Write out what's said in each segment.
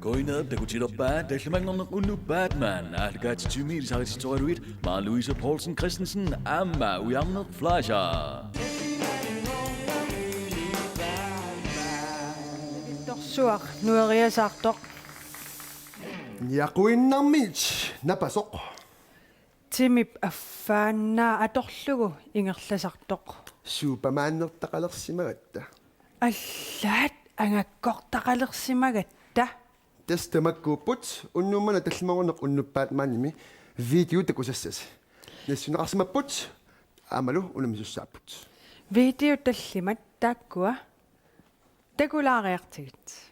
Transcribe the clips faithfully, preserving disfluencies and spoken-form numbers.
Qujanaq takutilerpaa tallimanngorneq unnuppat maani aallakaatitsiviit ilisarititsisoraluit Maja Louise Poulsen Christensen aamma Ujarneq Fleischer. Torsuaq nueriasaartoq. Niaquinnarmit napasoq. Timip affaannaa atorlugu ingerlasartoq. Suupamaannertaqalersimagatta. Allaat angakkortaqalersimagatta. Tassa tamakkuupput unnuk manna tallimanngorneq unnuppat maanimi video takusassasi. Nassuineqarsimapput aammalu unammisussaapput. Video tallimat taakkua takulaariartigit.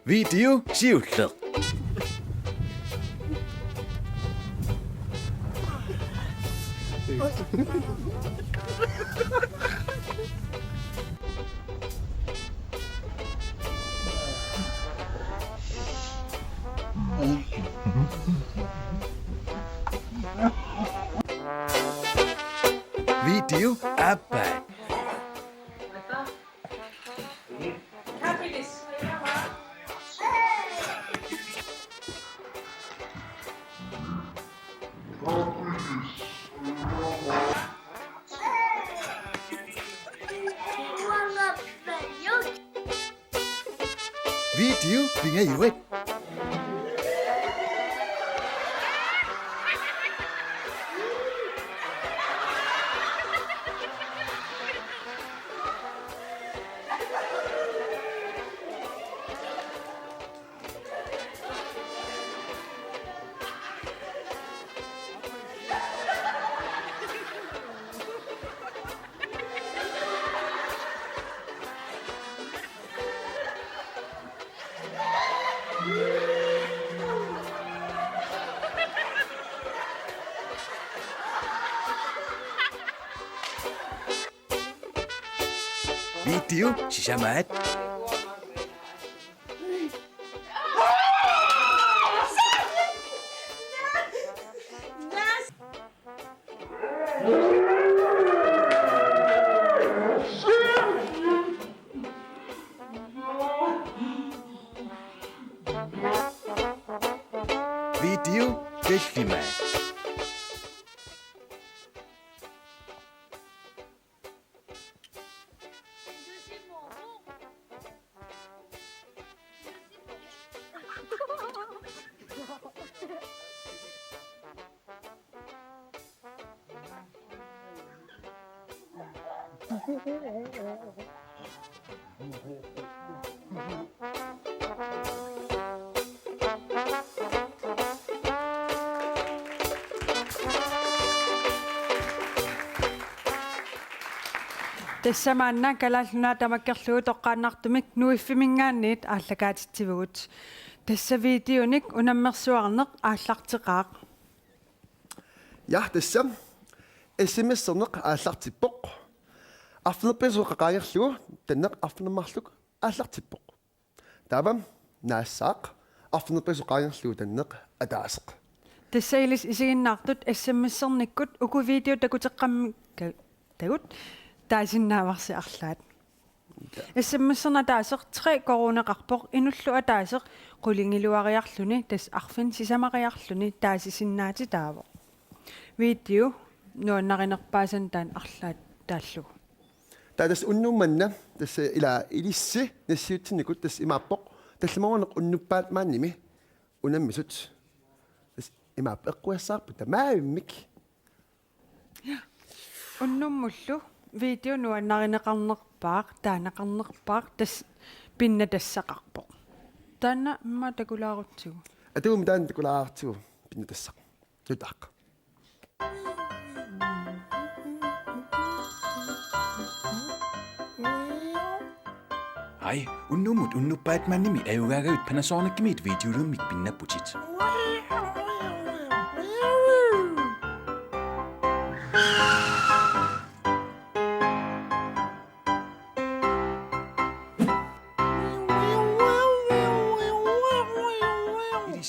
Video siulleq. Video aappaa. Video pingajuat. Video sisamaat. Video tallimat. Tassa maanna Kalaallit Nunaat tamakkerlugu toqqaannartumik Nuiffiminngaanniit aallakaatitsivugut. Tassa videonik unammersuarneq aallarteqaaq. Ja, tassa S M S-erneq aallartippoq. Arfineq-pingasoq qaangerlugu tanneq arfineq-marluk aallartippoq. Taava naassaaq arfineq-pingasoq qaangerlugu tanneq ataaseq. Tassa ilissi isiginnaartut S M S-ernikkut uku video takuteqqammi-, ka-, tagut taasinnaavarsi arlaat. S M S-erneq ataaseq tre koruuneqarpoq, inullu ataaseq qulingiluariarluni tassa arfineq sisamariarluni taasisinnaatitaavoq. Video nuannarinerpaasannik taanna arlaat taallugu. Taava tassa unnuk manna tassa ila ilissi nassiutsinikkut tassa imaappoq tallimanngorneq unnuppat maanimi unammisut. Tassa imaappoq eqqugassaarput tamaavimmik. Unnummullu video nuannarineqarnerpaaq, taaneqarnerpaaq, tassa pinnatassaqarpoq. Taanna immaqa takulaarutsigu. Atuumi taanna takulaarutsigu pinnatassaq. Nutaaq. Ai, unnummut unnuppat maanimi ajugaagavit Panasonicimit videolummik pinnapputit.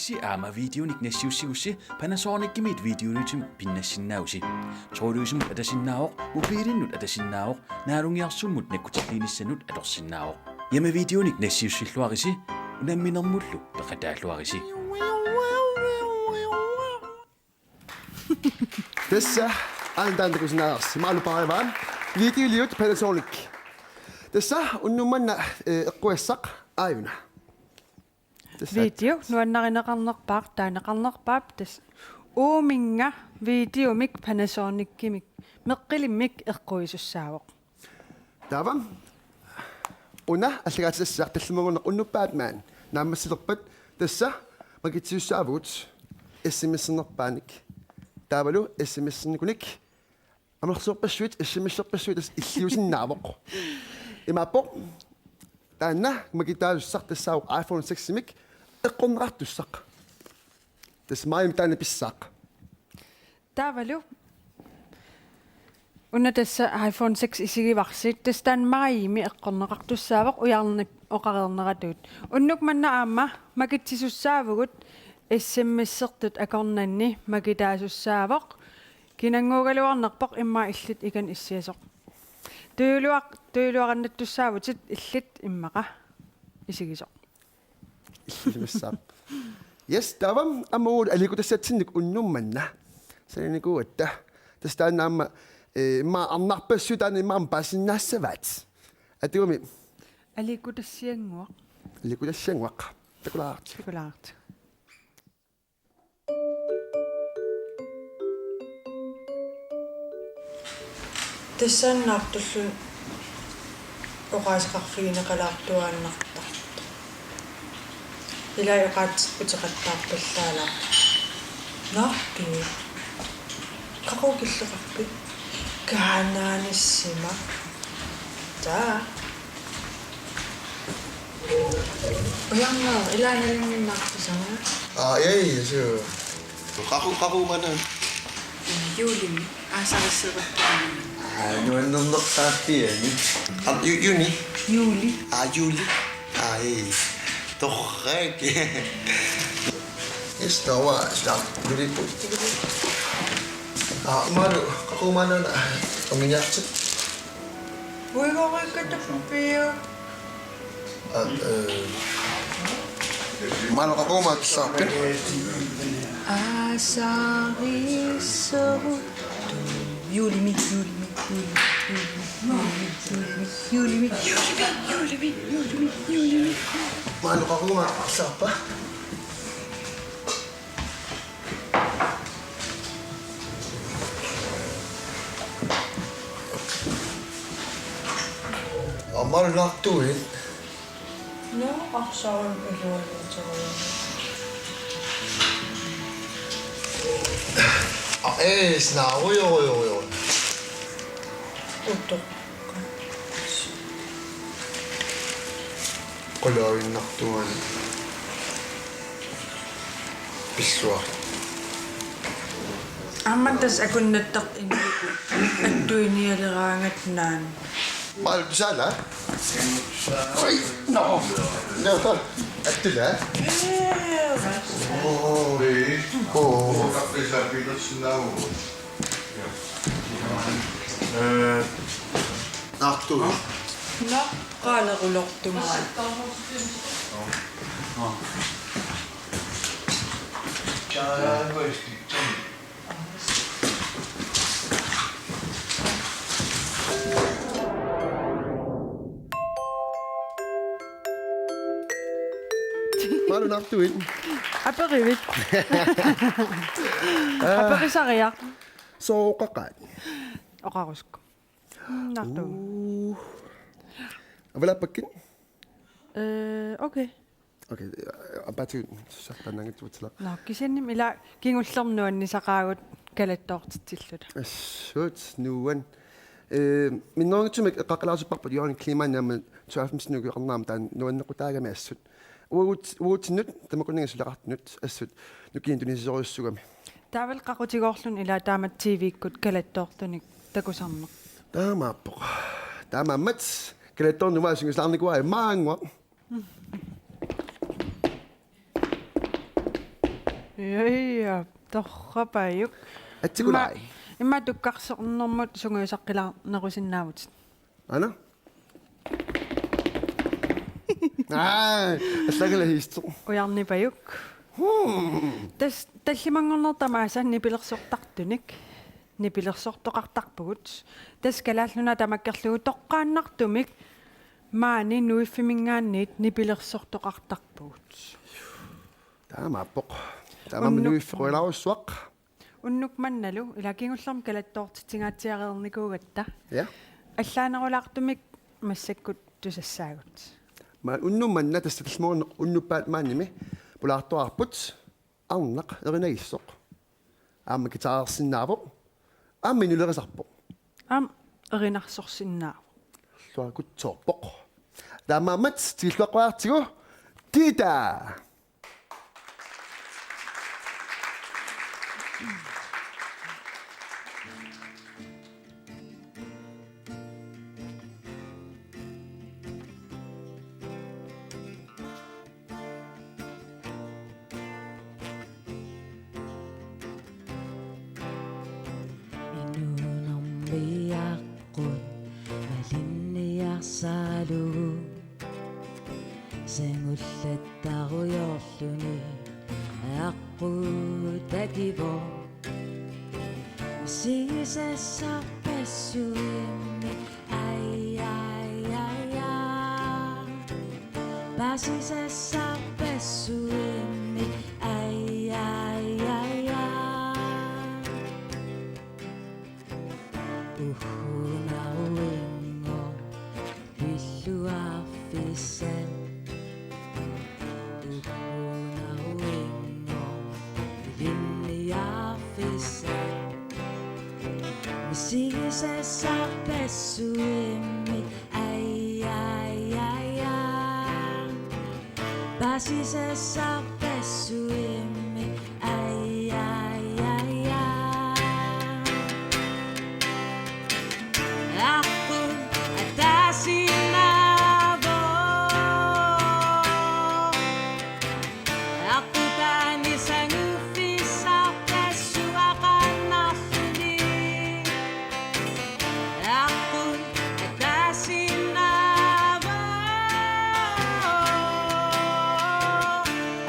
Ti aamma videonik nassiussigussi Panasonicimit videoliutimik pinnassinnaavusi. Trådløsimut atasinnaavoq, mobilinnut atasinnaavoq, naalungiarsummut nakkutilliinissannut atorsinnaavoq. Hjemmevideonik nassiussilluarisi, unamminermullu peqataalluarisi. Tassa aana taanna takusinnaasarsi Malu Parivan. Videoliut Panasonic. Tassa unnuk manna, eh, eqqugassaq aajuna. Tassa. Video nuannarineqarnerpaaq, taaneqarnerpaap tassa uuminnga videomik Panasonicimik meqqilimmik eqquisussaavoq. Taava una allagaatitassaq tallimanngorneq unnuk Batman naammassilerpat tassa makitsisussaavugut S M S-ernerpaanik. Taavalu S M S-ernikunik amerlasoorpassuit, S M S-erpassuit tassa illiusinnaavoq. Imaappoq taanna makitaasussaq tassaavoq iPhone seks-imik eqqorneqartussaq. Tassa maajimi taanna pissaaq. Taavalu una tassa iPhone seks isigivarsi, tassa taanna maajimi eqqorneqartussaavoq ujarneq oqareerneratut. Unnuk manna aamma makitsisussaavugut S M S-ertut akornanni makitaasussaavoq. Kinannguugaluarnerpoq immaqa illit ikani issiasoq. Tujuuluaq-, tujuuluarannattussaavutit illit immaqa isigisoq. Illimassaaq. Yes, taava aamma uagut aliikkutassatsinnik unnuk manna. Sanaarnikuugatta. Tassa taanna aamma, eh, immaqa arnarpassuit taanna immaqa aamma paasinnaassavaat. Atuumi. Aliikkutassiannguaq. Aliikkutassiannguaq. Takulaarti. Takulaarti. Tassanngaartullu oqaaseqarfigineqalaartuaannartarpoq. Ilai oqaatsit uteqattaarpallaalaarpoq. Naartui. Qaqugu killeqarpit? Kaanaanissima. Taa. Ujarnaa, ilaannalinginnaartussaanga. Aa, ja, ja, så. Qaqugu, qaqugu maanna? Juulimi, aasarisseqarpoq. Aa, nuannernertaarpiani. Aa, ju-, juni? Juuli. Aa, juuli. Aa, ja, ja. Torrak. Yes, taava, sila, juuli. Aa, Malu, qaqugu maanna, aa, anguniartut. Uigorikatappiu. Aa, eh, Malu, qaqugu maanna kissaarpit? Aasarisseru. Juulimi, juulimi, juulimi, juulimi, juulimi, juulimi. Malu, qaqugu maanna kissaarpa? Aamma naartuit. Nå, arsaq ilualuuterujuuvoq. Aa, ee, snaaru, jo, jo, jo. Utoqqaat. Qulaavinnartuani. Pilluarit. Aamma tassa akunnattartut inuit attuinialeraangat naanna. Malu, tusaala? Oi, no. No. Attula? Oo. Oo. Ee. Naartui. Naqqaalerulortunga. Malu, naartuit? Aperivit? Aperisariaq. Sooqaqaat? Oqaruskut. Naartuit? Uu. Avalappakkit? Eh, okay. Okay, apaatigut saqqaannaanngitsuatsilaq. Nå, kisiannimi ila kingullermik nuannisaqaagut kalattoortitsilluta. Assut, nuann. Eh, minnerunngitsumik eqqaqqalaartipparput Jørgen Klemann aamma tooghalvfemsini ukioqarnerani taanna nuannequtaagami assut. Uagut-, uagutsinnut, tamakkuninnga suleqartunut assut, nukiit tunisisorujussuugami. Taavalu qaqutigoorluni ila taamatut T V-kkut kalattoortunik takusarneq. Taamaappoq. Taamaammat kalattoorneq uanga sungiusaarnikuuara maannguaq. Aa, Ja, torrapajuk. Atsikulai. Imma, imma tukkarsornermut sungiusaqqilaarnerusinnaavutit. Aana? Aa, allagala hiistu. Ujarnipajuk. Hmm. Tas tallimanngorneq tamaasa nipilersortartunik. Nipilersortoqartarpugut. Tas Kalaallit Nunaat tamakkerlugu toqqaannartumik maani Nuiffiminngaanniit nipilersortoqartarpugut. Taamaappoq. Taamaammat Unnuk- Nuiffeqquilaarussuaq. Unnuk mannalu, ila kingullermik kalattoortitsingaatsiareernikuugatta. Ja. Allaanerulaartumik massakkut tusassaagut. Ma unnuk manna tassa tallimanngorneq unnuppat maanimi pulaartuaarput, arnaq erinagissoq. Aamma guitarersinnaavoq. Aamma inulerisarpoq. Aamma erinarsorsinnaavoq. Illuakutsoorpoq. Taamaammat tikilluaqquaartigu Tita. Inuunermi aqqut malinniarsalugu sangullattarujoorluni aqqut akivoq. Misigisassarpassuimmi, ai, ai, ai, ai. Paasisassarpassuimmi, ai, ai, ai, ai. Uhhunaruinngooq pilluarfissat. Uhhunaruinngooq ilinniarfissat. Misigisassarpassuimmi, ai, ai, ai, ai. Paasisassarpassuimmi, ai, ai, ai, ai. Aqqut ataasinnaavoq. Aqqutaani sanguffissarpassuaqannarluni. Aqqut ataasinnaavoq.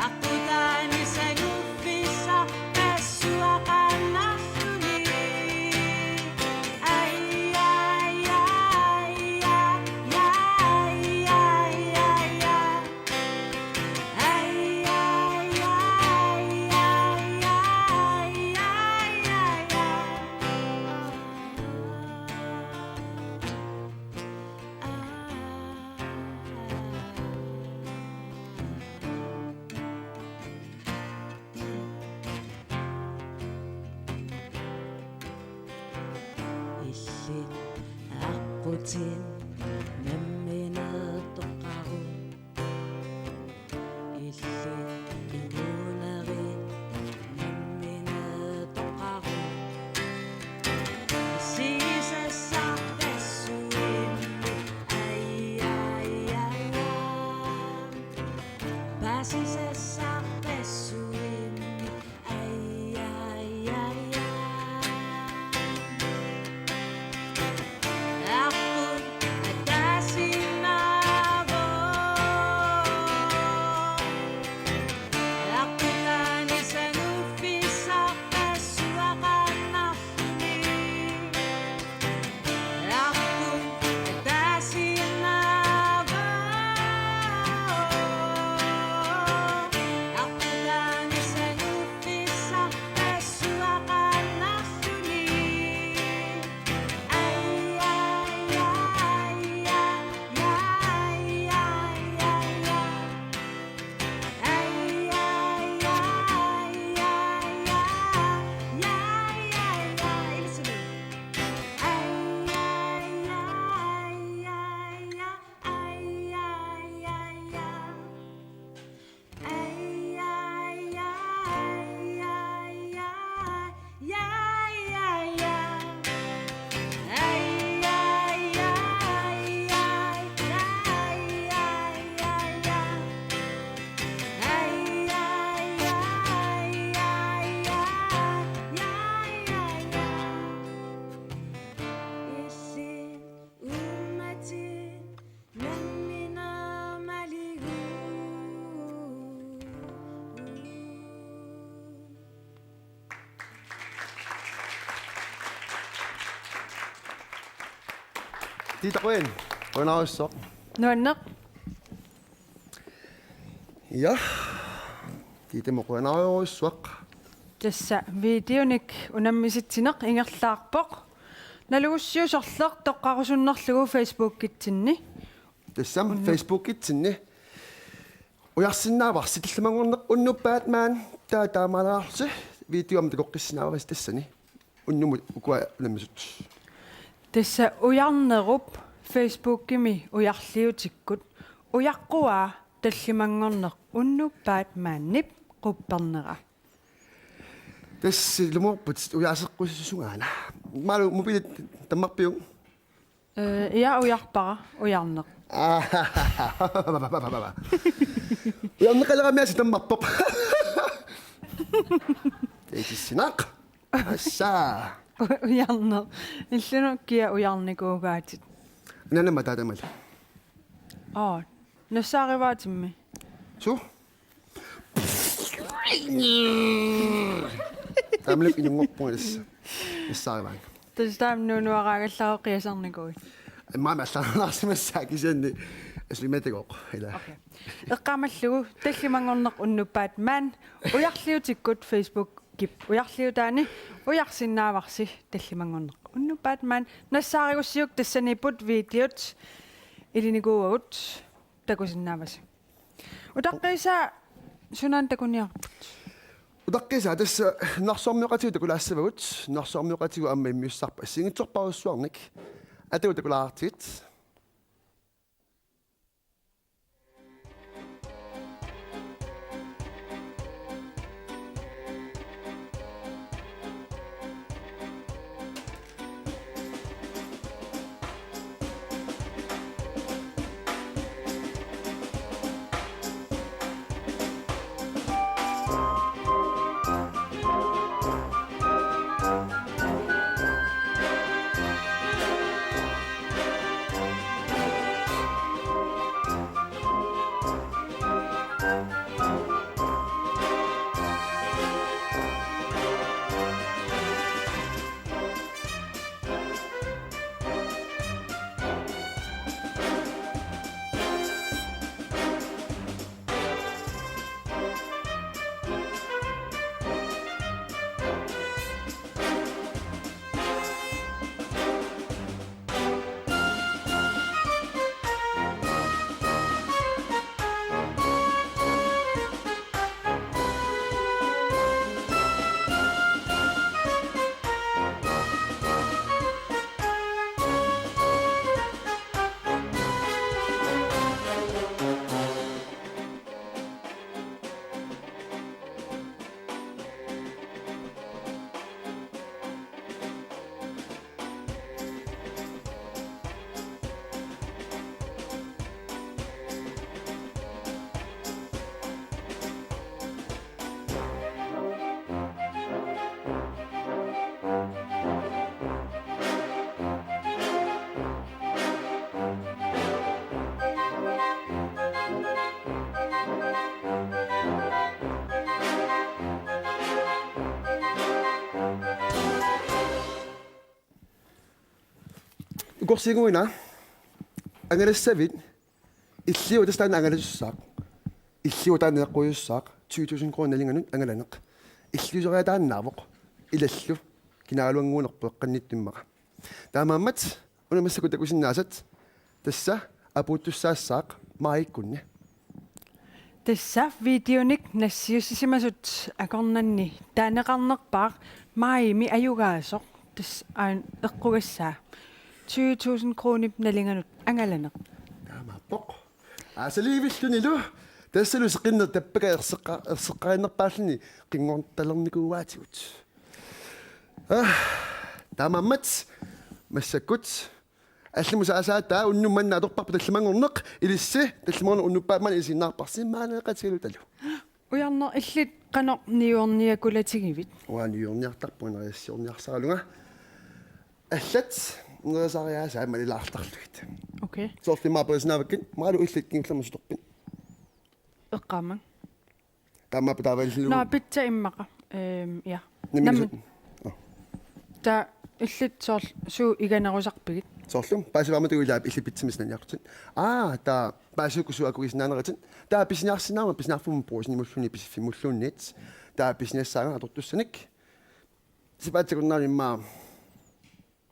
Aqqutaani sanguffissarpassuaqannarluni. Ai, ai, ai, ai. Illit aqqutit nammineq toqqaruk. Illit inuunerit nammineq toqqaruk. Misigisassarpassuimmi, ai, ai, ai, ai. Paasisassarpassuimmi, ai, ai, ai, ai. Aqqut ataasinnaavoq. Aqqutaani sanguffissarpassuaqannarluni. Tiita Qujan, qujanarsuaq. Nuanneq. Ja. Tiitamut qujanarsuaq. Tassa videonik unammisitsineq ingerlaarpoq. Nalugussiuk sorleq toqqarusunnerlugu Facebookitsinni. Tassami Facebookitsinni. Ujarsinnaavarsi tallimanngorneq unnuppat maani, taava taamaalillutit videomut takoqqissinnaavarsi tassani. Unnumut ukua unammisut. Tassa Ujarnerup Facebookimi ujarliutikkut. Ujaqqua tallimanngorneq unnuppat maanip quppernera. Tassa ilumoorput ujaaseqqusisungaana. Maalu mobilit tammarpiuk? Eh, ja, ujarpara, Ujarneq. Ujarneqalerami aasiit tammarpoq. Teitissinaq. Assa. Ujarneq. Illunukkia ujarnikuugaatit. Nanama taatamal. Aa, nassaarivaatimmi. Su? Taamaalilluni inunngorpunga tassa. Nassaarivaanga. Tassa taama nuunuaraagallaruit qiasarnikuuit. Immaqa allaarsimassaaq kisianni aslimatigooq ila. Okay. Eqqaamallugu tallimanngorneq unnuppat maani ujarliutikkut Facebookip ujarliutaani ujarsinnaavarsi tallimanngorneq unnuppat maani nassaarigussiuk tassaniipput videot ilinikuuagut takusinnaavasi. Utaqqiisaa sunaana takuniarput? Utaqqiisaa tassa nunarsuarmioqatigut takulaassavagut, nunarsuarmioqatigut aamma immiussisarput assigiinngitsorpassuarnik. Atagu takulaartigit. Ukorsiiguina angalassavit illiup tassa taanna angalasussaaq. Illiup taanna eqquisussaaq tyve tusind kroner nalinganut angalaneq. Illiuseriataannaavoq ilallu kinaagaluannguunerpoq eqqannittumi immaqa. Taamaammat una massakkut takusinnaasat tassa apuuttussaassaaq maajikkunni. Tassa videonik nassiussisimasut akornanni taaneqarnerpaaq maajimi ajugaasoq tassa aana eqqugassaa tyve tusind kronip nalinganut angalaneq. Taamaappoq. Aasaliivillunilu tassalu seqinneq tappaka erseqqa-, erseqqarinnerpaalluni qinngortalernikuuaatigut. Ah, taamaammat massakkut allamut saasaataa unnuk manna atorparput tallimanngorneq ilissi tallimanngorneq unnuppat maani isiginnaarparsi maaneeqatigalutalu. Ujarneq illit qanoq niuerniakulatigivit? Uanga niuerniartarpunga nerisassiorniarsaralunga. Allat nerisariaasaat aamma ilaartarlugit. Okay. Soorlu immaqa perisinaavakkit, maalu illit kingullermik sutorpit? Eqqaamang. Taamaappoq taavalu. Nå, pitsa immaqa. Ehm, ja. Nammineq. Nammi-, oh. Taava illit soorlu suut iganerusarpigit? Soorlu paasivaammat uilaap illit pitsumik sinaniartutit. Aa, taava paasiukkut suut akugisinnaaneritit. Taava pisiniarsinnaammat pisiniarfimmi Brugsenimulluunniit Pisiffimmulluunniit. Taava pisiniassaanga atortussanik. Sapaatip akunnerani immaqa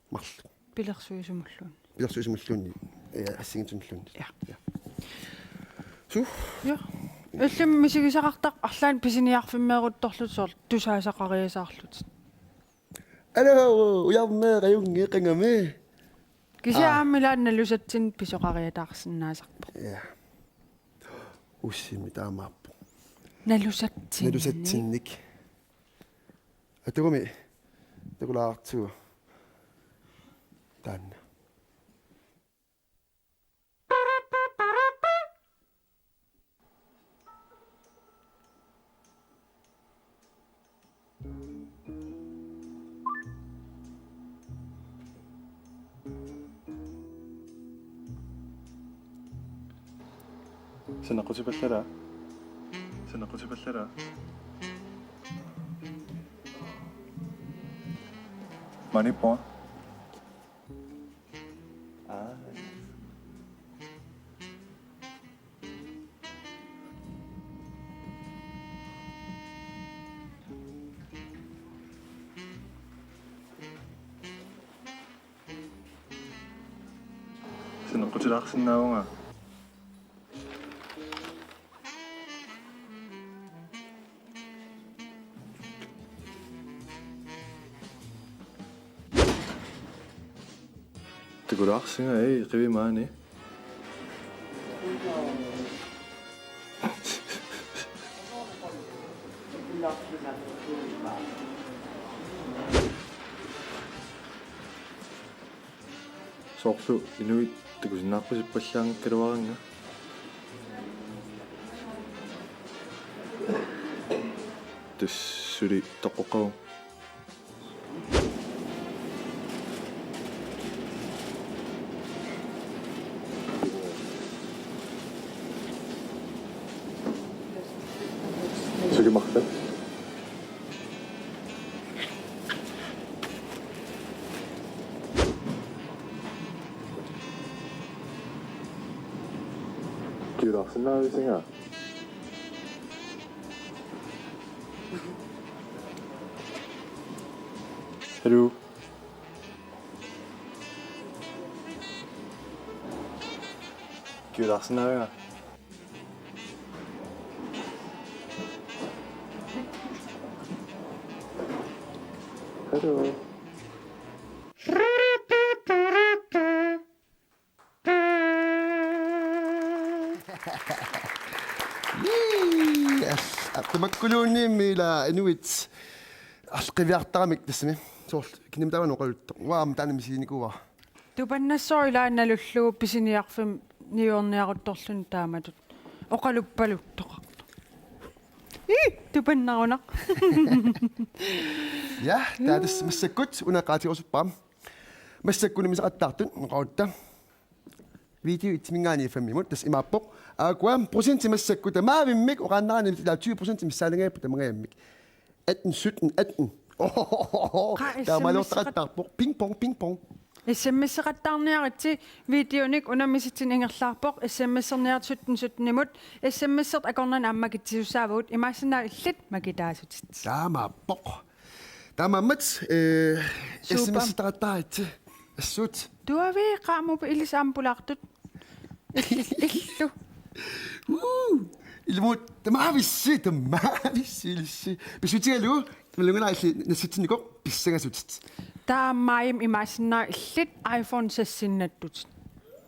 marluk. Pilersuisumulluunniit. Pilersuisumulluunniit. Ja, assigiinngitsunulluunniit. Ja. Ja. Su. Ja. Illimmi misigisaqartarpoq arlaannik pisiniarfimmeeruttorlutit soorlu tusaasaqariasaarlutit. Aluu, ujarmeerajunngikangami. Kisianni Aa. aamma ilaanni nalusatsinnik pisoqariataarsinnaasarpoq. Ja. Ussimi taamaappoq. Nalusatsinnik. Nalusatsinnik. Atugumi. Takulaartigu. Taanna. Sanaqqutipallala. Sanaqqutipallala. Manipua. Aa. Sanaqqutilaarsinnaavunga. Takulaarsinga, ei, qivimaani. Soorlu inuit takusinnaarpasippallaanngikkaluaranga. Tassa suli toqoqaaq. Suli marluk. Kulaarsinnaavisinga. Hallo. Kulaarsinnaavinga. Hallo. Yes. Tamakkuluunniimmi ila inuit arleqiviartaramik tassami. Soorlu kinimut tamanut oqaluttoq. Uanga taanna misiginikuuara. Tupannassooq ilaanni nalullugu pisiniarfimmi niuerniaruttorluni taamatut. Oqaluppaluttoqartoq. Ii, tupannarunaq. Ja, taava tassa massakkut una oqaatigerusuppara. Massakkut unammisaqattaartut oqarutta. Video et-iminngaanniit fem-imut tassa imaappoq. Aajuku procenti massakkut tamaavimmik oqaannarani ilaa tyve procent missaanngippat tamangajammik. Atten, sytten, atten. Ohohoho. Qaa, taamaaliortaqattaarpoq. Ping pong, ping pong. S M S-eqattaarniaritsi videonik unammisitsineq ingerlaarpoq. S M S-erniaritsi sytten sytten-imut. S M S-ertut akornanni aamma makitsisussaavugut. Imaassinnaavoq illit makitaasutit. Taamaappoq. Taamaammat, eh, Suuppa. S M S-eqattaaritsi. Assut. Tuavi qaamut ilissi aamma pulaartut. Illu. Uu. Ilumut tamaavissi, tamaavissi ilissi. Pissutigalugu, malungunaa illit nassitsinnikoq pissangasutit. Taamaammat imaassinnaavoq illit iPhone seks-innattutit.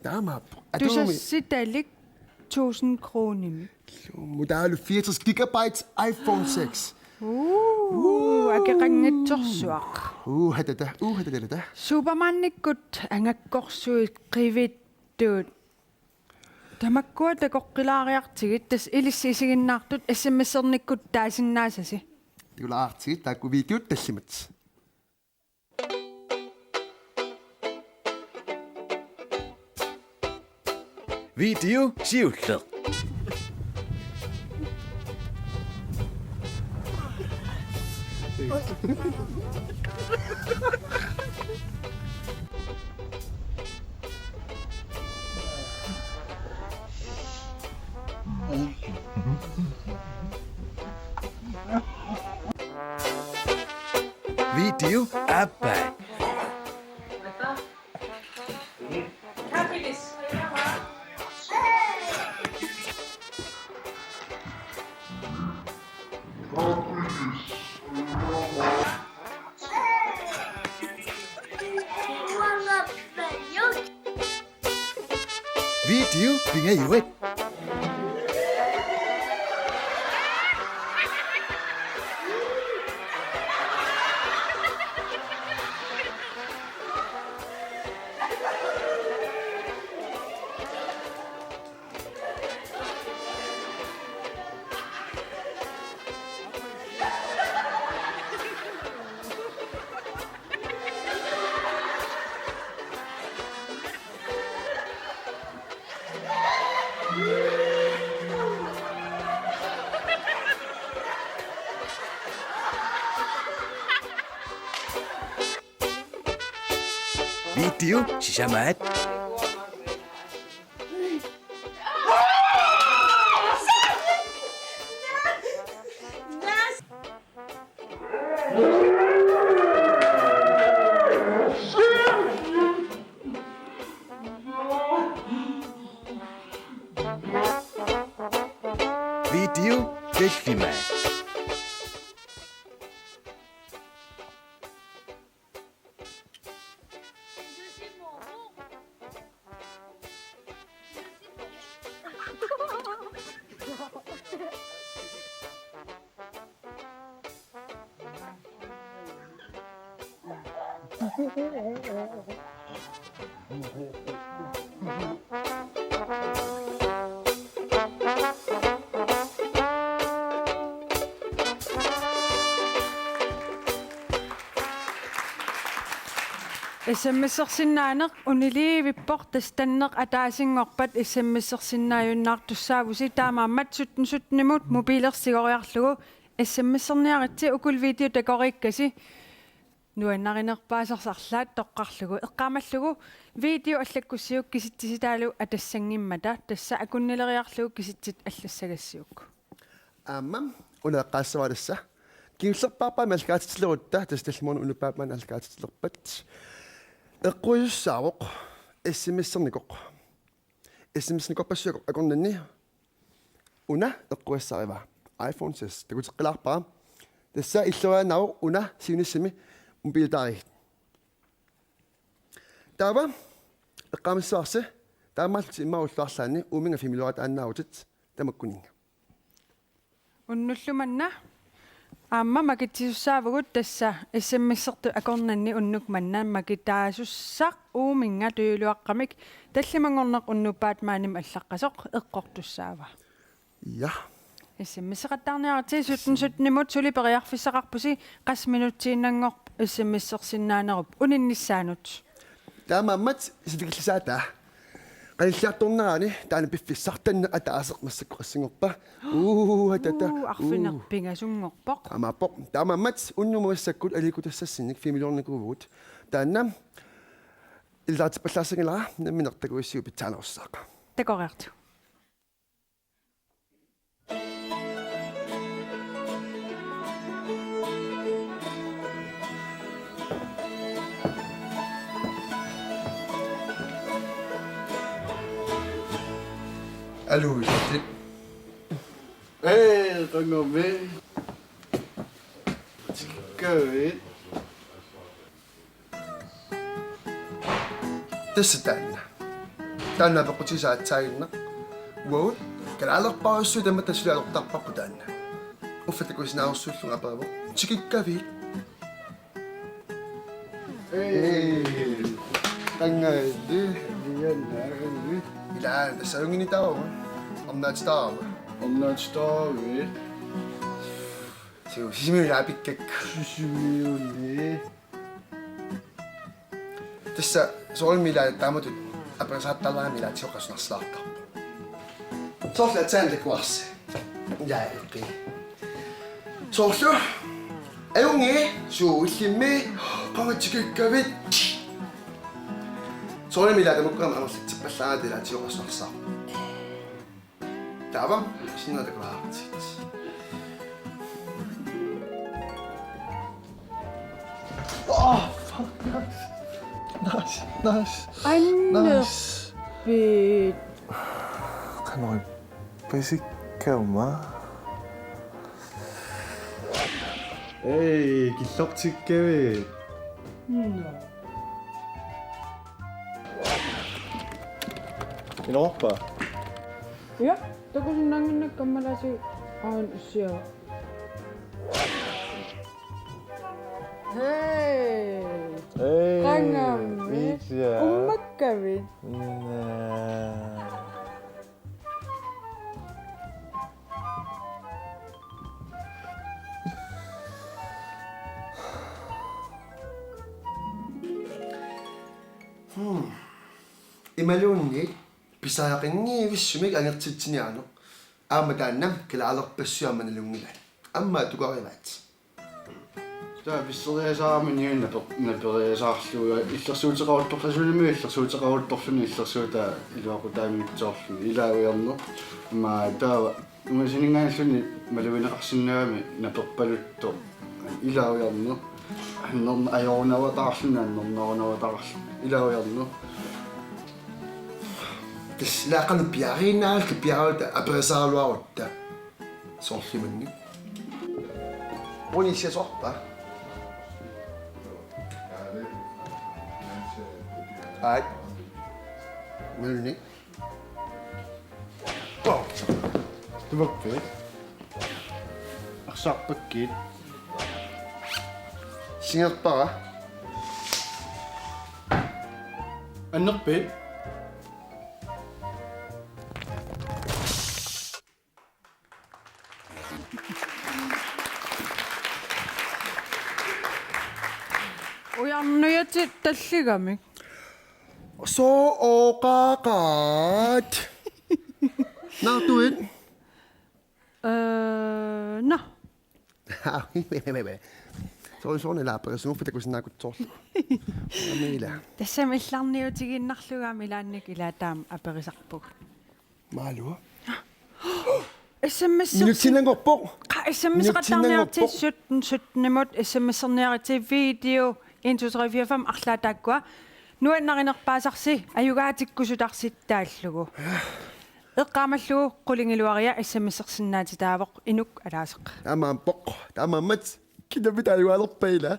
Taamaappoq. Atumi. Tusassitalik tusind kronimik. Mutaalu fireogtres gigabyte iPhone seks. Uu, akeqanngitsorsuaq. Uu, hatata, uu, hatata. Supermanikkut angakkorsuit qivittut. Tamakkua takoqqilaariartigit tassa ilissi isiginnaartut S M S-ernikkut taasinnaasasi. Takulaartigit taakku videot tallimat. Video siulleq. Video aappaa. Video pingajuat. Video sisamaat. Video filmimmat. S M S-ersinnaaneq uniliivippoq, tassa tanneq ataasinngorpat S M S-ersinnaajunnaartussaavusi, taamaammat sytten sytten-imut mobiilersigoriarlugu S M S-erniaritsi, ukulu video takoriikkasi. Nuannarinerpaasarsi arlaat toqqarlugu. Eqqaamallugu video allakkussiuk kisitsisitaalu atassanngimmata, tassa akunnileriarlugu kisitsit allassagassiuk. Aamma una eqqaassavara tassa. Kingullerpaarpaamik allagaatitsilerutta, tassa tallimaanut unuppaat maani allagaatitsilerpat. Eqquisussaavoq S M S-ernikoq. S M S-ernikorpassuit akornanni una eqqugassarivaa. iPhone seks takuteqqilaarpara. Tassa illoriaannaavoq una siunissami mobiilitaarigit. Taava eqqaamassavarsi taamaallutit immaqa ullut arlaanni uuminnga filmiliorataannaavutit tamakkuninnga. Unnullu manna aamma makitsisussaavugut, tassa S M S-ertut akornanni unnuk manna makitaasussaq uuminnga tujuluaqqamik tallimanngorneq unuppaat maanimi allaqqasoq eqqortussaava. Ja. S M S-eqattaarniaritsi sytten sytten-imut, suli periarfissaqarpusi qassit minutsiinnanngorput S M S-ersinnaanerup uninnissaanut. Taamaammat sivikillisaataa. Qanilliartornerani taanna piffissaq, tanneq ataaseq massakkut qassinngorpa? Uu, atata. Uu, arfineq-pingasunngorpoq. Aamma appoq. Taamaammat unnuk massakkut aliikkutassassinnik filmiliornikuuvugut. Taanna ilaatsippallaassanngilaq, nammineq takuissiuk pitsaanerussaaq. Takoriartigu. Aluu, illit. Ee, qanngami. Tikikkaavit. Tassa taanna. Taanna apeqqutigisaat aatsaannguaq. Uagut kalaalerpaarujussuit tamatta suli atortarparput taanna. Uffa takusinnaarujussuullunga aperivoq: Tikikkaavit? Ee. Qangali. Iliannaarami. Ilaa, tassa ajunngitsumik taava. Arnaatitaarami. Arnaatitaarami. Suu, Sisimiuni ilaapikkakku. Sisimiuni. Tassa soorunami ilaa taamatut aperisaattaallarami ilaatigut qasunarsalaartarpoq. Soorlu aatsaat takuarsi. Ilaa eqqi. Soorlu: Ajunngii, suu, illimmi, qanga tikikkaavit? Soorunami ilaa tamakkua amerlatsippallaaratta ilaatigut qasunarsalaarpoq. Taava, sinna takuartit. Oh, fuck. Nice, nice, nice. Annerpit. Qanoq ippasikkama? Ei, killortikkavit. Nå. Iluarpa? Ja, takusinnaannginnakku kammalaasi aana ussiava. Hej. Hej. Qangammi. Iitsi. Ummakkavit. Naa. Hmm. Imaluunniit pisariaqanngivissumik angertitsiniarneq. Aamma taanna kalaalerpassuit aamma nalunngilaat. Aamma tukarivaat. Taava pisseriasaarami niuna naper-, naperiasaarlugu illersuuteqaruttorluni, illersuuteqaruttorluni illersuutaa iluaqutaanngitsoorluni ilaaviarneq. Aamma taava ungasiningaanniilluunniit malugineqarsinnaagami naperpaluttoq ilaaviarneq. Annerna-, ajorunavataarluni, annernaarunavataarluni ilaaviarneq. Tassa ilaa qanoq piareernerluta piareerutta aperisaraluarutta. Soorlumanni. Unissiasorpa? Aat. Malunni. Wow. Tumappi. Arsarpakkit. Singerpara. Annerpit. Ujarnujatit talligamik. Sooqaqaat. Naartuit. Eh, nå. Soorlu soorlu ilaa aperisuuffik takusinnaakutsoorlugu. Aamma ilaa. Tassami illarniutigiinnarlugu aamma ilaannik ilaa taama aperisarpugut. Maalua? S M S. Minutsiinnanngorpoq. Qa-, S M S-eqattaarniartigit. Minutsiinnanngorpoq. Sytten sytten-imut S M S-erniartigit video en to tre fire fem arlaat taakkua. Nuannarinerpaasarsi, ajugaatikkusutarsi taallugu. Eqqaamallugu qulingiluaria S M S-ersinnaatitaavoq inuk alaaseq. Taamaappoq. Taamaammat. Kitapi taajugaalerpaila.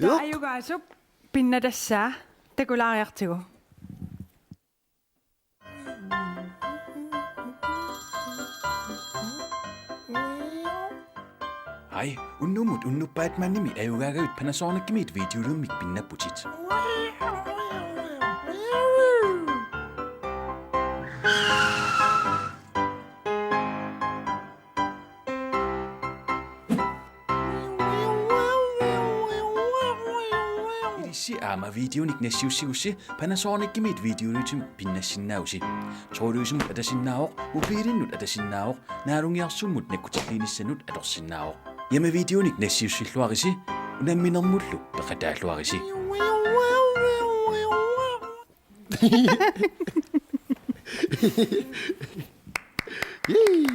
Taava ajugaasup pinnatassaa takulaariartigu. Hej, unnummut unnuppaat Batmanimi ajugaagavit Panasonicimiit videoliummik pinnapputit. Ilissi aamma videonik nassiussigussi Panasonicimiit videoliummik pinnassinnaavusi. Trådløsimut atasinnaavoq, mobilinnut atasinnaavoq, naalungiarsummut nakkutilliinissanut atorsinnaavoq. Aamma videonik nassiussilluarisi, unamminermullu peqataalluarisi. Yay!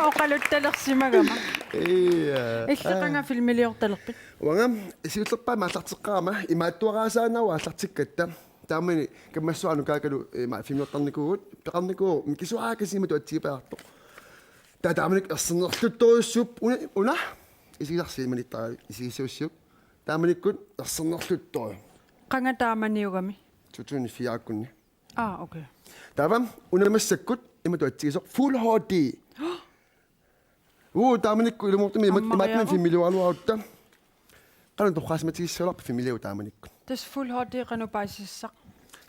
Oqaluttalersimagama. Ia. Illit qanga filmiliortalerpit? Uanga siullerpaamik aallarteqqaarama imaattuaraasaannaavoq aallartikkatta. Taamani kammassuarnut kaakalu ima filmiliortarnikuuvugut, peqarnikuuvugut, mikisuaakasiimatu atsigipajaartoq. Taava taamanikkut ersernerluttorujussuupput una, una isigisarsi imanittara isigissagussiuk. Taamanikkut ersernerluttorujuk. Qanga taamaniugami? To tusind fire-kkunni. Aa, okay. Taava una massakkut imatut atsigisoq Full H D. Uu, taamanikkut ilumoortumik imat-, ammariaruk. Imaattumik filmiliugaluarutta. Qanoq torraasimatigissagaluarpit filmiliugut taamanikkut? Tassa Full H D qanoq paasisassaq?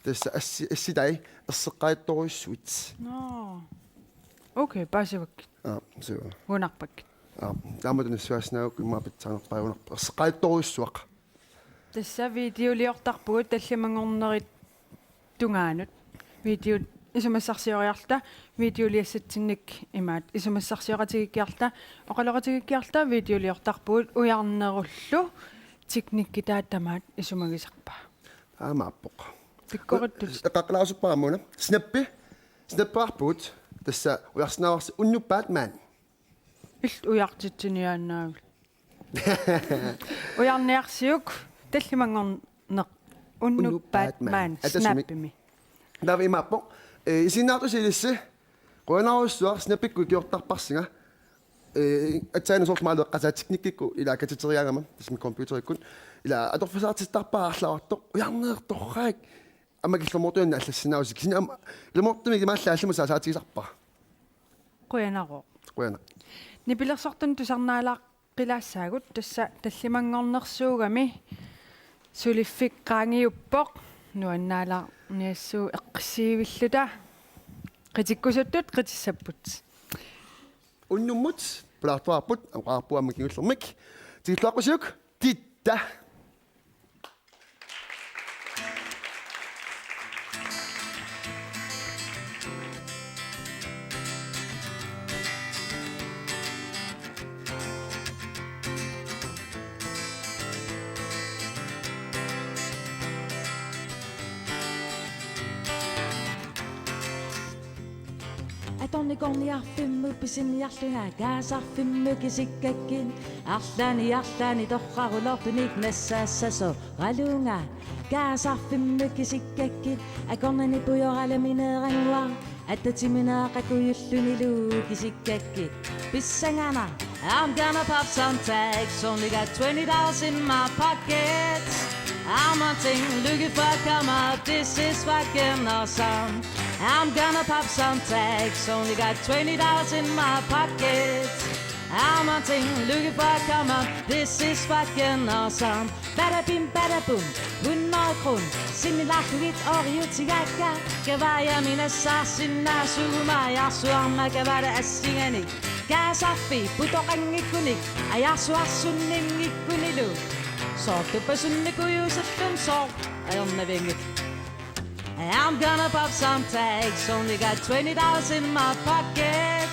Tassa assi-, assitai erseqqaattorujussuit. Nå. Okay, paasivakkit. Aa, suu. Ngunarpakkit. Aa, taamatut nassuiaassinnaagukkit immaqa pitsaanerpaaq ngunarput. Erseqqaattorujussuaq. Tassa videoliortarpugut tallimanngornerit tungaanut. Videot isumassarsioriarluta, videoliassatsinnik imaat isumassarsioqatigiikkiarluta, oqaloqatigiikkiarluta videoliortarpugut, ujarnerullu teknikki taava tamaat isumagisarpaa. Taamaappoq. Pikkorittutit. Eqqaaqqilaarusuppara aamma una. Snappi. Snappeqarpugut. Tassa ujarsinnaavarsi unnuppaat Batman. Illit ujartitsiniaannaavit. Ujarniarsiuk, tallimanngorneq, Unnuk Unnuk Batman, Batman. Atasumik. Snappimi. Taava imaappoq, eh, isiginnaartusi ilissi, qujanarujussuaq, snappikkut ikiortarparsinga. Eh, aatsaannguaq soorlu maaleqqasaa teknikkikkut ila katiteriaangama, tassami computerikkut. Ila atorfisaartittarpara arlaartoq, ujarneq torrak. Aamma killormoortunik allassinnaavasi, kisianni aamma killormoortumik imaallaat allamut saasaatigisarpara. Qujanarooq. Qujanaq. Nipilersortunut tusarnaalaaqilaassaagut, tassa tallimanngornersuugami suliffik qaangiuppoq, nuannaalaarniassuugut eqqissiivilluta. Qitikkusuttut qitissapput. Unnummut pulaartuaarput, aamma oqarpugut aamma kingullermik. Tikilluaqqusiuk, titta. Atornikorniarfimmut pisiniarlunga kaasarfimmut kisikkakkit. Arlaanni arlaanni torrarulortunik nassaassasoqalunga. Kaasarfimmut kisikkakkit. Akornanni pujoralamineerannguaq. Attatimineeqqakkujullunilu kisikkakkit. Pissanganaq. I'm gonna pop some tags, only got twenty dollars in my pocket. I'm hunting, looking for a come up, this is fucking awesome. I'm gonna pop some tags, only got twenty dollars in my pocket. I'm hunting, looking for a come up, this is fucking awesome. Badabim, badabum, hundrede kroner. Sinnilaarlugit ooriutigaakka. Kavaajami nassaarsinnaasuuguma ajaarsuarma kavaala assinganik. Kaasarfik putoqanngikkunik ajaarsuarsunninngikkunillu. Soortuppasunnikuujuusalluni, soorlu ajornavianngilaq. I'm gonna pop some tags, only got twenty dollars in my pocket.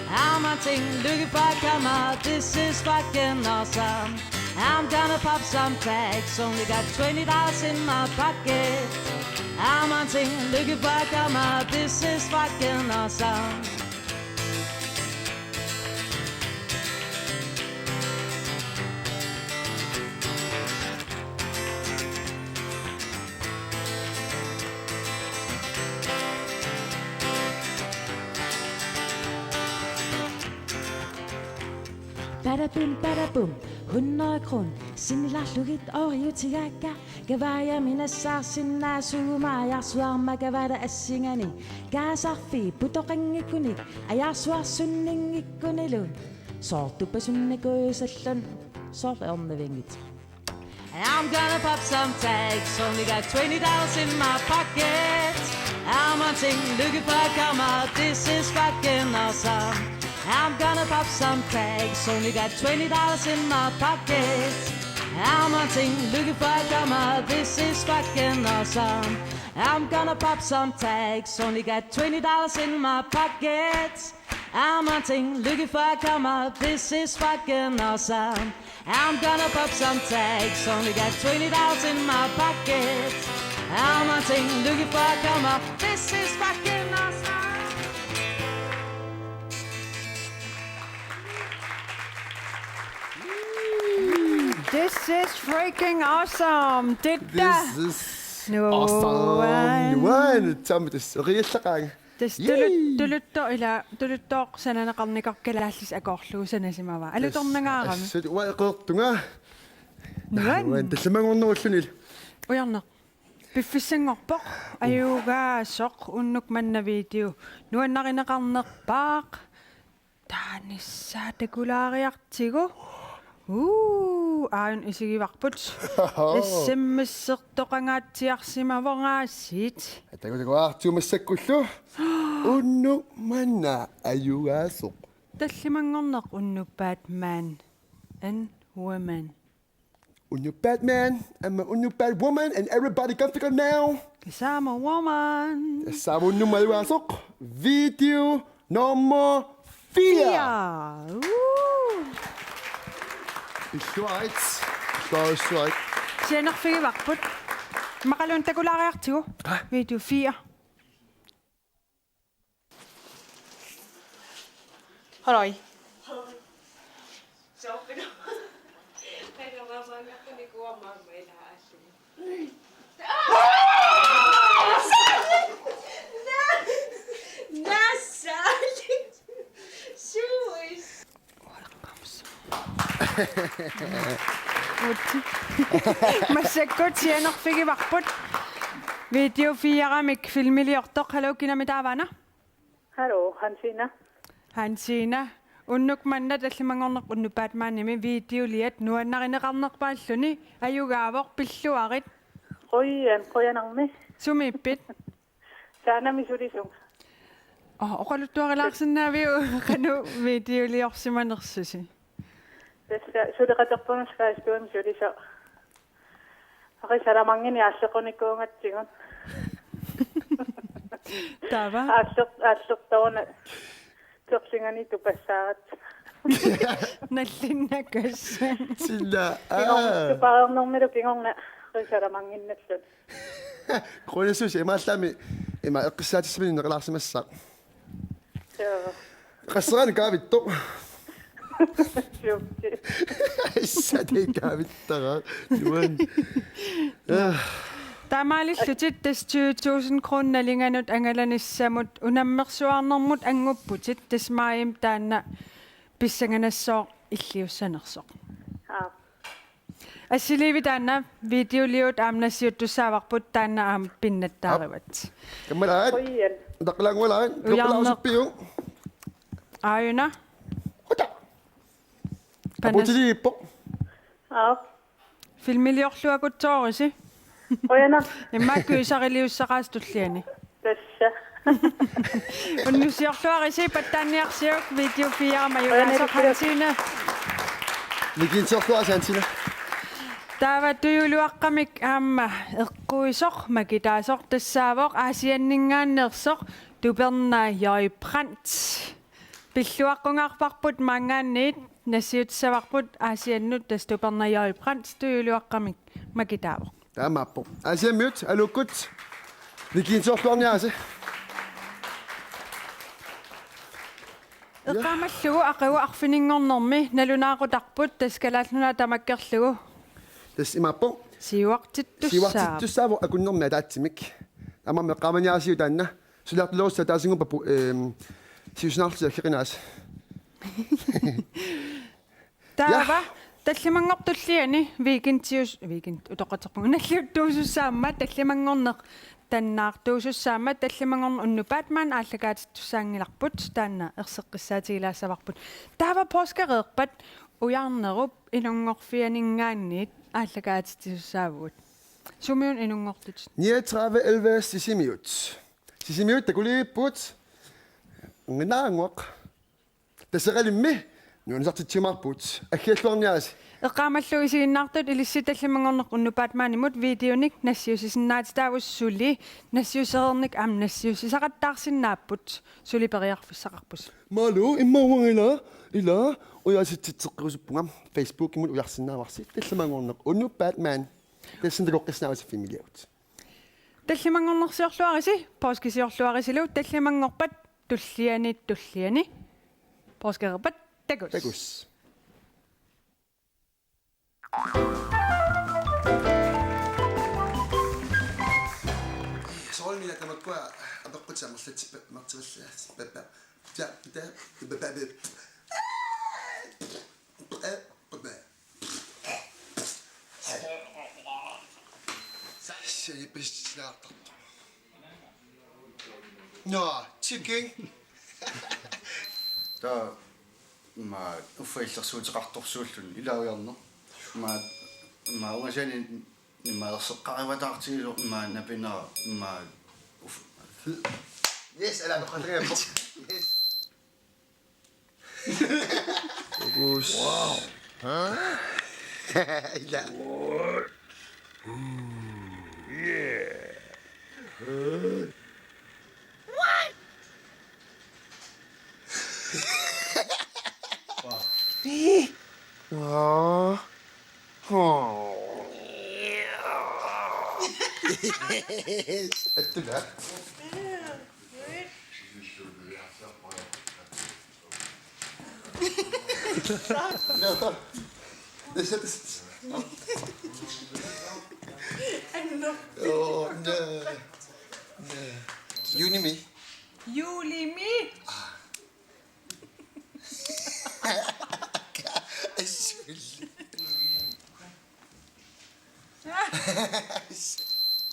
I'm hunting, looking for a come up, this is fucking awesome. I'm gonna pop some tags, only got twenty dollars in my pocket. I'm hunting, looking for a come up, this is fucking awesome. Badabim, badabum, hundrede kroner. Sinnilaarlugit ooriutigaakka. Kavaajami nassaarsinnaasuuguma ajaarsuarma kavaala assinganik. Kaasarfik putoqanngikkunik ajaarsuarsunninngikkunillu. Soortuppasunnikuujuusalluni, soorlu ajornavianngilaq. I'm gonna pop some tags, only got twenty dollars in my pocket. I'm hunting, looking for a come up, this is fucking awesome. I'm gonna pop some tags, only got twenty dollars in my pocket. I'm hunting, looking for a come up, this is fucking awesome. I'm gonna pop some tags, only got twenty dollars in my pocket. I'm hunting, looking for a come up, this is fucking awesome. I'm gonna pop some tags, only got twenty dollars in my pocket. I'm hunting, looking for a come up, this is fucking awesome. This is freaking awesome. Titta. This is nuan. Awesome. Nuan. Tammi tassa. Riallaqaanga. Tassa tulu-, yay, tuluttoq ila, tuluttooq sananeqarnikoq kalaallisut akoorlugu sanasimavaa. Alutornangaarami. Assut uanga eqeertunga. Nuan. Nuan, tallimanngornerulluni. Ujarneq. Piffissanngorpoq. Ajugaasoq unnuk manna video. Nuannarineqarnerpaaq. Taanissaa takulaariartigu. Uu, aajuna isigivarput. S M S-ertoqangaatsiarsimavoq aasiit. Taku takuartigu massakkullu. Unnuk manna ajugaasoq. Tallimanngorneq unnuk Batman and woman. Unnuk Batman, aamma unnuk Batwoman, and everybody come figure now. Tassami woman. Tassami unnuk manna ajugaasoq. Video nummer fire. Fire. Uu. Illuarit. Illuarit. Sianerfigivarput. Immaqaluunniit takulaariartigu. Hva? Video fire. Halløj. Soorlu. Qanoq aamma angerpunikuuarma aamma ilaa aallumi. Nassali. Suis. Massakkut sianerfigivarput. Video fire-mik filmiliortoq. Hallo, kinami taavaana? Hallo, Hansina. Hansina. Unnuk manna tallimanngorneq Unnuup Batmanimi videoliat nuannarineqarnerpaalluni ajugaavoq, pilluarit. Qujan, qujanarmi. Sumiippit? Taanami sulisunga. Oh, oqaluttuarilaarsinnaaviuk qanoq videoliorsimanersusi? Tassa suleqaterpunga Facebookimi sulisoq. Risalamanngini aallequnikuugatsigu. Taava? Aalleq-, aallertoruna terlingani tupassaarat. Nallinnakassaaq. Silla. Kingorna, aa. Tupareernermilu kingorna risalamannginnalluni. Qujanassuusi, imaallaammi ima eqqissaatissaminnik neqalaarsimassaaq. Joo. Qasseraanik kaavittoq. Joo. Issa, tassa kaavittara. Nuan. Ah. Taamaalillutit tassa tyve tusind kroner nalinganut angalanissamut unammersuarnermut anngupputit, tassa maajimi taanna pissanganassooq illiussanersoq. Aa. Assiliivi taanna videoliut aamma nassiuttussaavarput, taanna aamma pinnattaarivat. Aap. Kammalaat. Qujan. Taqqalaangualaat. Ujarneq. Tuqqalaarusuppiuk? Aajuna. Huta. Panas. Aputiliippoq. Aap. Filmiliorluakutsoorisi. Qujanaq. Immaqa gyseriliussaqaasi tulliani. Tassa. Unnussiorluarisi, pattaanniarsiuk, video fire-mik ajugaasoq. Qujanaq. Hansina. Nikinserluarisi Hansina. Taava tujuluaqqamik aamma eqquisoq, makitaasoq tassaavoq Aasianninngaanneersoq Tuperna J. Brandt. Pilluaqqungaarparput maanngaanniit, nassiutissavarput Aasiannut, tassa Tuperna J. Brandt tujuluaqqamik makitaavoq. Taamaappoq. Aasiammiut, aluukkut, nikinserluarniarisi. Ja. Eqqaamallugu aqagu arfininngornermi nalunaaqutarput, tassa Kalaallit Nunaat tamakkerlugu. Tassa imaappoq. Siuartittussaavoq. Siuartittussaavoq akunnermi ataatsimik. Taamaammat eqqaamaniarisiuk taanna. Suliartulerussi ataasinngorpat pu-, ehm, siusinaarlusi aggeqinaasi. Taava, ja, tallimanngorpat tulliani weekendius-, weekend utoqqatserpunga, nalliuttuusussaammat tallimanngorneq tannaartuusussaammat tallimanngorneq Unnuk Batman aallakaatittussaanngilarput, taanna erseqqissaatigilaassavarput. Taava poorskeriarpat Ujarnerup inunngorfianinngaanniit aallakaatitsisussaavugut. Sumiuna inunngortut? Niogtredive elleve Sisimiut. Sisimiut takuliipput. Nginaanguaq. Taseralimi nuannisartitsiumaarpugut. Aggialluarniarisi. Eqqaamallugu isiginnaartut ilissi tallimanngorneq Unnuk Batmanimut videonik nassiussisinnaatitaavusi suli, nassiussereernik aamma nassiussisaqattaarsinnaapput, suli periarfissaqarpusi. Malu, immaqa uanga ila, ila, ujaasitsitseqqikkusuppunga, Facebookimut ujarsinnaavarsi, tallimanngorneq Unnuk Batman. Tassani takoqqissinnaavasi filmiliagut. Tallimanngornersiorluarisi, poorskisiorluarisilu, tallimanngorpat tulliani, tulliani. Poorskeriarpat takuss. Takuss. Soorunami tamakkua apeqqutit amerlatsippat, amerlatsippat. Ja, ja, ja. Nå, chicken. Taava, ma, uffa illersuuteqartorsuulluni, ilaa Ujarneq. Ma, ma, ungasani, ma, erseqqarivaataartigisoq, ma, napinera, ma, uffa. Yes, ala, yes. Fokus. Wow. Ila. Wow. Attula. No. This is. Oh, no. No. Julimi. Julimi. It's really.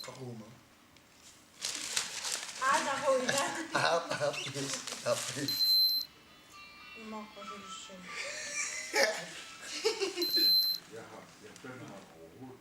Karuma. Aana huila. Aap, aap, yes, aap, yes. Imaappa sulussumi. Jeg har, jeg har fandme haft overhovedet